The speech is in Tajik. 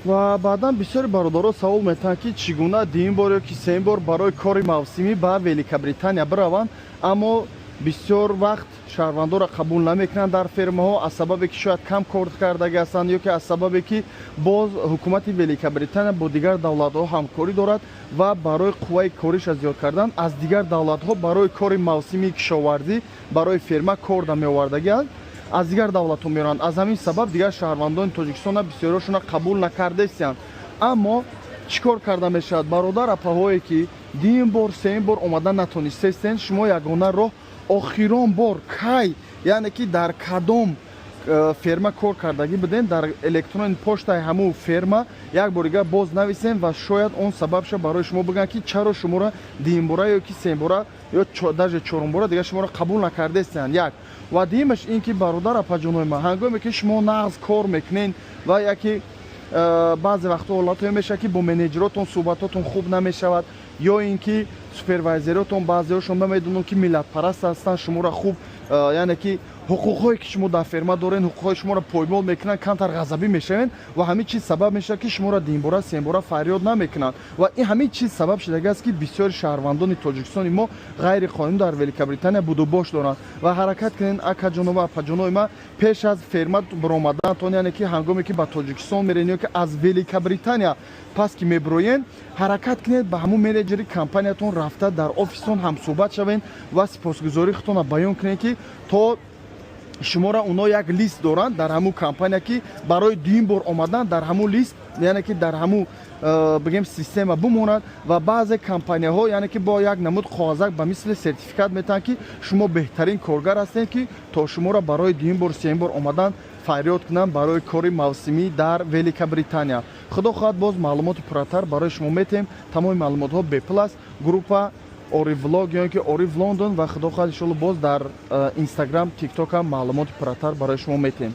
Ва баъдан бисёри бародаро савол метаҳанд, ки чӣ гуна дуюм бор ё ки сеюм бор барои кори мавсимӣ ба Великобритания бираванд. Аммо бисёр вақт шаҳрвандонро қабул намекунанд дар фермаҳо, аз сабабе ки шояд кам кор кардагӣ ҳастанд ё ки аз сабабе ки боз ҳукумати Великобритания бо дигар давлатҳо ҳамкорӣ дорад ва барои қувваи кориша зиёд кардан аз дигар давлатҳо барои кори мавсимии кишоварзӣ, барои ферма корда меовардагианд, аз дигар давлатҳо меоранд. Аз ҳамин сабаб дигар шаҳрвандони Тоҷикистона бисёриҳошона қабул накардестиянд. Аммо чӣ кор карда мешавад? Бародар, апаҳое, ки дуюм бор, сеюм бор омада натонистестен, шумо ягона роҳ: охирон бор кай, яъне ки дар кадом ферма кор кардагӣ будем, дар электронный почтаи ҳамун ферма як бор дигар боз нависем ва шояд он сабаб шавад, барои шумо бигӯянд, ки чаро шуморо дуюмбора ё ки сеюмбора ё даже чорумбора дигар шуморо қабул накардестиянд. Як ва дуюмаш ин ки, бародар, апаҷонои ман, ҳангоме ки шумо нағз кор мекунед ва яке баъзе вақтҳо ҳолатҳое мешавад, ки бо менеҷеротон суҳбатотон хуб намешавад ё ин ки супервайзеротон баъзеҳошон намедонанд, ки миллатпараст ҳастанд, шуморо хуб, яъне ки ҳуқуқҳое, ки шумо дар ферма доред, ҳуқуқҳои шуморо поймол мекунанд, камтар ғазабӣ мешавед ва ҳамин чиз сабаб мешавад, ки шуморо дуюмбора, сеюмбора фарёд намекунанд. Ва ин ҳамин чиз сабаб шудагӣ аст, ки бисёри шаҳрвандони Тоҷикистони мо ғайриқонунӣ дар Великобритания будубош доранд. Ва ҳаракат кунед, акаҷоно ва апаҷонои ман, пеш аз ферма баромаданатон, яъне ки ҳангоме ки ба Тоҷикистон мерен ё ки аз Великобритания пас ки мебироен, ҳаракат кунед, ба ҳамун менеҷери компаниятон рафта, дар офистон ҳамсӯҳбат шавед ва сипосгузории худтонро баён кунед, ки то шуморо оно як лист доранд дар ҳамун компания, ки барои дуюм бор омадан дар ҳамун лист, яъне ки дар ҳамун бигем, система бимонад. Ва баъзе компанияҳо, яъне ки бо як намуд коғазак ба мисли сертификат метаҳанд, ки шумо беҳтарин коргар ҳастед, ки то шуморо барои дуюм бор, сеюм бор омадан фарёд кунанд барои кори мавсимӣ дар Великобритания. Худо хоҳад, боз маълумоти пурратар барои шумо метаҳем. Тамоми маълумотҳо бепул аст. Группа Оривлог ё ки Орив Лондон ва, худо хоҳад, иншоалло, боз дар Инстаграм, Тикток ҳам маълумоти пурратар барои шумо метаҳем.